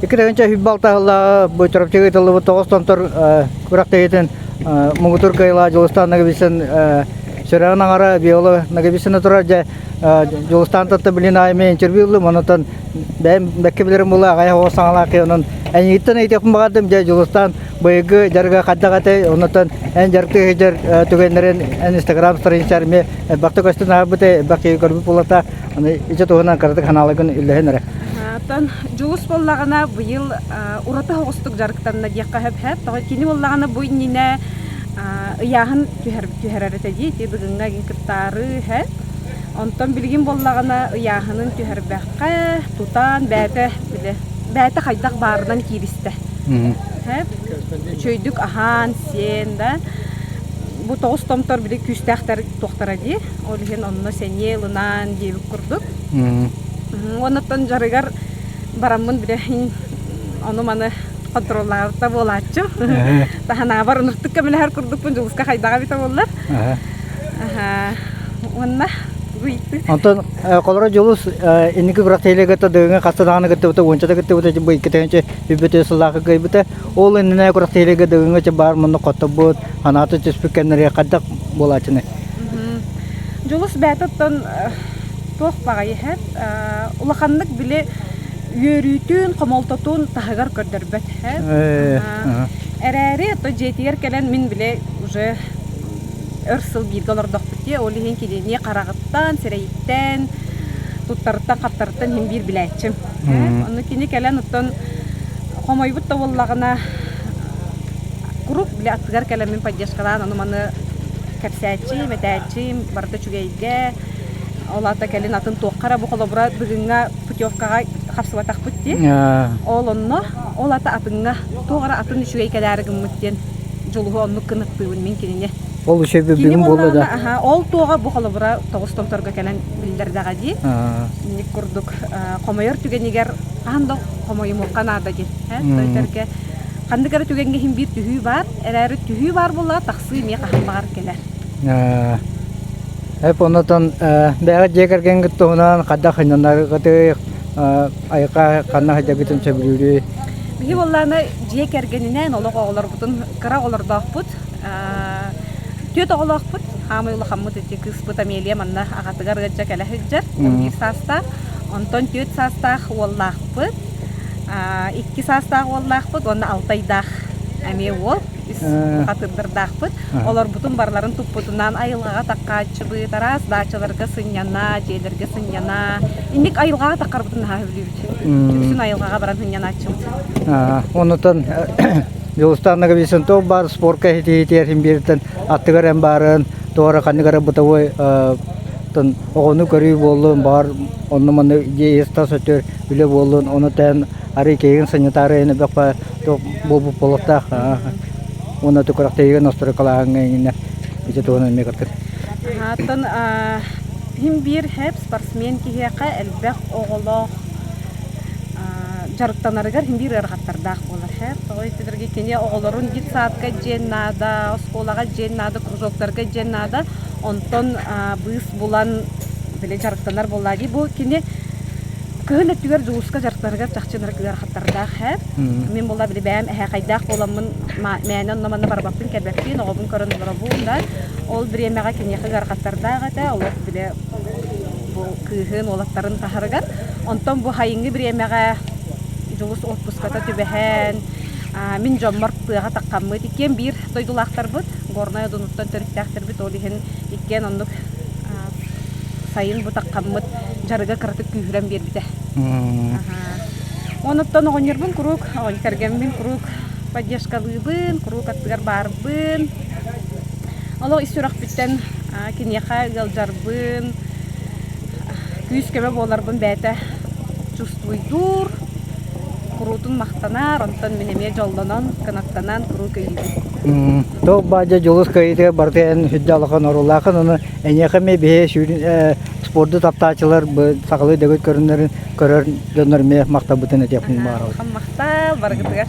2026 сыллааҕы бу Чурапчыга ыытыллыбыт тоҕус томтор күрэхтэһиитин муҥутуур кыайыылаах Дьулустаан Ноговицын сүрэҕин аҥара Виола Ноговицына турар дьэ Дьулустаан татта билин аайы интервью ыллым онон бэйэм бэккэ билэрим буолла аҕай оҕо саҥалаах киһи онон эйигиттэн ыйытыахпын баҕардым дьэ Дьулустаан быйылгы дьарыга хайдах этэй оннуттан эн дьарыктыы сылдьар түгэннэрин эн инстаграм страницар эмиэ элбэхтик көстөн ааһбыт элбэх киһи көрбүт буолата аны ити туһунан кыратык санааларгын үллэһин эрэ. Оттон Дьулус буоллаҕына быйыл ураты соҕустук дьарыктанна диэххэ сөп. Тоҕо кини буоллаҕына бу иннинэ ыйааһын түһэр түһэрэр этэ дии ити Дыгыҥҥа игин кыттаары һэ. Онтон билигин буоллаҕына ыйааһынын түһэрбэххэ тутан бэйэтэ бile бэйэтэ хайдах баарынан кииристэ. Һэ үчүгэйдик аһаан сиэн да бу тоҕус томтор били күүстээхтэр туохтара дии. Ол иһин онно сэниэ ылынан диэбит курдук. Уоннаттан дьарыгар бараммын бile ону-маны хонтуруоллаабыта буолааччым. Таһанаабар ыныртык көмөлөһөр курдукпун Дьулуска хайдаҕа эбитэ буоллар. Уонна Онтон холоро Дьулус инники күрэхтэһиилэргэ кытта Дыгыҥҥа хаста даҕаны кыттыбыта, уончата кыттыбыта, бу икки тыһыынча сыллаахы кыайбыта. Ол иннинэ күрэхтэһиилэргэ Дыгыҥҥа баар мунну хоттобут, ханаата түспүт кэмнэригэр хайдах буолааччыный? Дьулус бэйэтэ оттон туох баҕайы иһэр улаханнык били үөрүүтүн, хомолтотун таһыгар көрдөрбөт эрээри то дьиэтигэр кэлэн мин били уже өр сыл бииргэ олордохпут дии ол иһин кинини хараҕыттан, сирэйиттэн, туттарыттан-хаптарыттан иһин биир билээччим. Онно кини кэлэн оттон хомойбут да буоллаҕына куруук били аттыгар кэлэммин поддержкалаан ону-маны кэпсээччим, этээччим, барыта үчүгэйгэ. Ол аата кэлин атын туохха эрэ бу холобура бүгүҥҥэ путевкаҕа хапсыбатахпыт дии. Ол онно, ол ата атыҥҥа туох эрэ атын үчүгэй кэлээри гыммыт диэн дьулуһу оннук кынаттыыбын мин кинини. Ол үчүгэй Кини бүгүн буолла буоллаҕына, да. аһа, ол туоҕа бу холобура тоҕус томторго кэлэн биллэрдэҕэ дии. Инник курдук хомойор түгэнигэр хаһан да хомойумуохха наада диэн. Тойтөргө ханнык эрэ түгэҥҥэ иһин биир түһүү баар, эрээри түһүү баар буоллаҕа тахсыы эмиэ хаһан баҕар кэлэр. Эп оннотон бэйэҕит дьиэ кэргэҥҥит туһунан хайдах сынньанаргытый, айылҕа ханна сылдьаргытын сөбүлүүрүй? Биһи буоллаҕына дьиэ кэргэнинээн олох оҕолорбутун кыра оҕолордоохпут. Түөрт оҕолоохпут. Хаамай улахаммыт ити кыыспыт Амелия манна аҕатыгар ыалдьа кэлэ сылдьар, 11 саастаах. Онтон түөрт саастаах уоллаахпыт, икки саастаах уоллаахпыт уонна алта ыйдаах эмиэ уол. Үс хатырдардаахпыт. Олорбутун барыларын туппутунан айылҕаҕа таххааччыбыт, араас даачаларга сынньана, дьиэлэргэ сынньана. Инник айылҕаҕа таххарбытын наһаа сөбүлүүбүт. Үксүн айылҕаҕа баран сынньанааччыбыт. Онутан Дьулустаан Ноговицын туох баар спорка иһитиһитигэр иһин биэртэн аттыгар эн баарын, туох эрэ ханнык эрэ бытовой оҕону көрүү буоллун, баҕар онно-манна дьиэ ис-тас өттүгэр үлэ буоллун, ону тээн арый киһигин санитария бөххө туох буолбут буолуохтаах уонна күрэхтэһиигэ настройкалааһыҥҥа иҥинэ ити туһунан эмиэ кыртыр. Оттон иһин биир хэп спортсмен киһиэхэ элбэх оҕолоох дьарыктанарыгар иһин биир ыарахаттардаах буолар хэп. Тоҕо итилэргэ кини оҕолорун детсадка дьиэн наада, оскуолаҕа дьиэн наада, кружоктарга дьиэн наада. Онтон быыс булан били дьарыктанар буоллаа дии. Бу кини Кыһын өттүгэр Дьулуска дьарыктарыгар чахчы ынырык ыарахаттардаах ээ. Мин буолла били бэйэм эһээхэйдээх буоламмын мээнэ онно-манна барбаппын кэлбэппин, оҕобун көрөн олоробун да. Ол бириэмэҕэ киниэхэ ыарахаттардаах этэ, олох били бу кыыһын, уолаттарын таһарыгар. Онтон бу сайыҥҥы бириэмэҕэ Дьулус отпуската түбэһэн, мин дьоммор тыаҕа таххаммыт. Иккиэн биир дойдулаахтарбыт, Горнай Одунуттан төрүттээхтэрбит, ол иһин иккиэн оннук сайын бу таххаммыт дьарыга кыратык күүһүрэн биэрбитэ. Онуттан оҕонньорбун куруук, кэргэммин куруук поддержкалыыбын, куруук аттыгар баарбын. Олох ис сүрэхпиттэн киниэхэ ыалдьарбын, күүс-көмө буоларбын бэйэтэ чувствуйдуур, куруутун махтанар, онтон мин эмиэ дьоллонон, кынаттанан куруук өйүүбүн. Туох баадьа Дьулус кыайыытыгар барыта эн сүрдэ улахан оруоллааххын, ону эйиэхэ эмиэ биһи сүүрүн спорду таптааччылар сахалыы дэгит көрүннэрин көрөр дьоннор эмиэ махталбытын этиэхпин баҕарабын. Махтал барыгытыгар.